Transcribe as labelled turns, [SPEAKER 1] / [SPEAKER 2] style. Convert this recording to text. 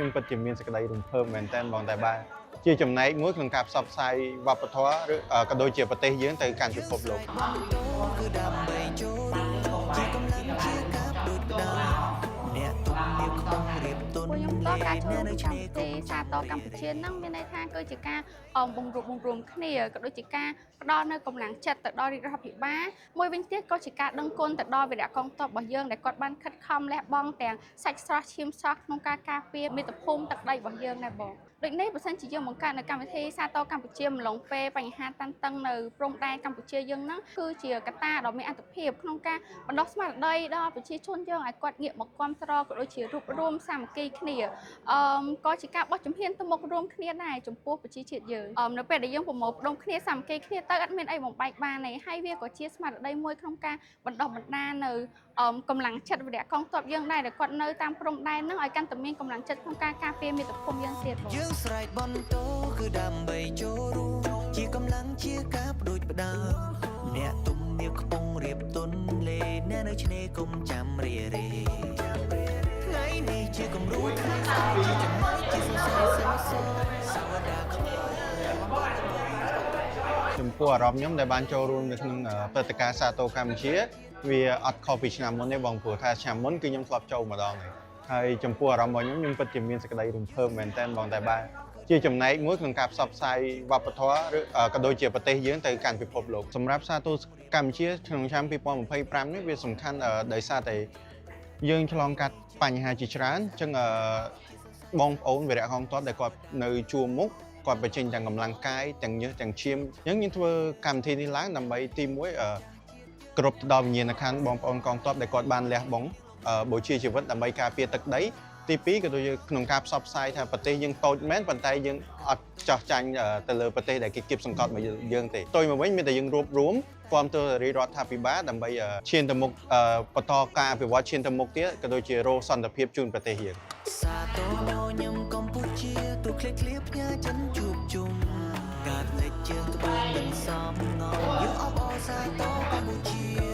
[SPEAKER 1] ខ្ញុំពិតជាមានសេចក្តីរំភើបមែនតើបងតែបាទជាចំណែកមួយក្នុងការផ្សព្វផ្សាយវប្បធម៌ឬក៏ដូចជាប្រទេសយើងទៅកាន់ពិភពលោក។
[SPEAKER 2] គឺដើម្បីចូលរួមជាកម្លាំងជាការផ្ដួចផ្ដើមអ្នកទុំនាខ្ពង់រៀបទុន
[SPEAKER 3] ពួកខ្ញុំក៏ការចូលរួមក្នុងកម្មវិធីសាទរកម្ពុជានឹងមានន័យថាគឺជាការអមបង្រួបបង្រួមគ្នាក៏ដូចជាការផ្ដល់នៅកម្លាំងចិត្តទៅដល់រាជរដ្ឋាភិបាលមួយវិញទៀតក៏ជាការដឹងគុណទៅដល់វីរៈកងទ័ពរបស់យើងដែលគាត់បានខិតខំលះបង់ទាំងសាច់ស្រស់ឈាមស្រស់ក្នុងការការពារមាតុភូមិទឹកដីរបស់យើងដែរបងដូចនេះបើសិនជាយើងបង្កើតនៅកម្មវិធីសាទរកម្ពុជាម្លងពេលបញ្ហាតានតឹងនៅព្រំដែនកម្ពុជាយើងហ្នឹងគឺជាកត្តាដ៏មានអាទិភាពក្នុងការបណ្ដុះស្មារតីដល់ប្រជាជនយើងឲ្យគាត់ងាកមកគាំទ្រក៏ដូចជារួបរួមសាមគ្គីគ្នាក៏ជាការបោះជំហានទៅមុខរួមគ្នាដែរចំពោះប្រជាជាតិយើងនៅពេលដែលយើងប្រមូលផ្ដុំគ្នាសាមគ្គីគ្នាទៅអត់មានអីបំបែកបានទេហើយវាក៏ជាស្មារតីមួយក្នុងការបណ្ដុះបណ្ដាលនៅកម្លាំងចិត្តវីរៈកងទ័ពយើងដែរដែលគាត់នៅតាមព្រំដែនហ្នឹងឲ្យកាន់តែមានកម្លាំងចិត្តក្នុងការការពារមាតុភូមិយើងទៀតបង
[SPEAKER 2] យើងស្រែកបន្ទោគឺដើម្បីចូលរួមជាកម្លាំងជាការផ្ដួចផ្ដើមអ្នកទុំនាខ្ពង់រៀបទុនលេអ្នកនៅឆ្នេរគុំចាំរារេថ្ងៃនេះជាគំរូថ្ងៃស្អែកជាចំណែកជាសរសៃសរសសាវតាខ្មែរ
[SPEAKER 1] ចំពោះអារម្មណ៍ខ្ញុំដែលបានចូលរួមនៅក្នុងព្រឹត្តិការណ៍សាទរកម្ពុជាវាអត់ខុសពីឆ្នាំមុនទេបងព្រោះថាឆ្នាំមុនគឺខ្ញុំធ្លាប់ចូលម្ដងហើយហើយចំពោះអារម្មណ៍របស់ខ្ញុំខ្ញុំពិតជាមានសេចក្តីរំភើបមែនតើបងតែបាទជាចំណែកមួយក្នុងការផ្សព្វផ្សាយវប្បធម៌ឬក៏ដូចជាប្រទេសយើងទៅកាន់ពិភពលោកសម្រាប់សាទរកម្ពុជាក្នុងឆ្នាំ2025នេះវាសំខាន់ដោយសារតែយើងឆ្លងកាត់បញ្ហាជាច្រើនអញ្ចឹងបងប្អូនវីរៈកងទ័ពដែលគាត់នៅជួរមុខគាត់បញ្ចេញទាំងកម្លាំងកាយទាំងញើសទាំងឈាមអញ្ចឹងយើងធ្វើកម្មវិធីនេះឡើងដើម្បីទីមួយគ្រប់ទៅដល់វិញ្ញាណក្ខន្ធបងប្អូនកងទ័ពដែលគាត់បានលះបង់បូជាជីវិតដើម្បីការពារទឹកដីទី2ក៏ដូចជាក្នុងការផ្សព្វផ្សាយថាប្រទេសយើងតូចមែនប៉ុន្តែយើងអត់ចោះចាញ់ទៅលើប្រទេសដែលគេគៀបសង្កត់មកយើងទេផ្ទុយមកវិញមានតែយើងរួបរួមគាំទ្ររាជរដ្ឋាភិបាលដើម្បីឈានទៅមុខបន្តការអភិវឌ្ឍឈានទៅមុខទៀតក៏ដូចជារកសន្តិភាពជូនប្រទេសយើង
[SPEAKER 2] សាទរញញឹមកម្ពុជាទូឃ្លៀឃ្លៀផ្ញើចិនជួបជុំកើតលេចជើងត្បូងមិនសមងំយើងអបអរសាទរកម្ពុជា។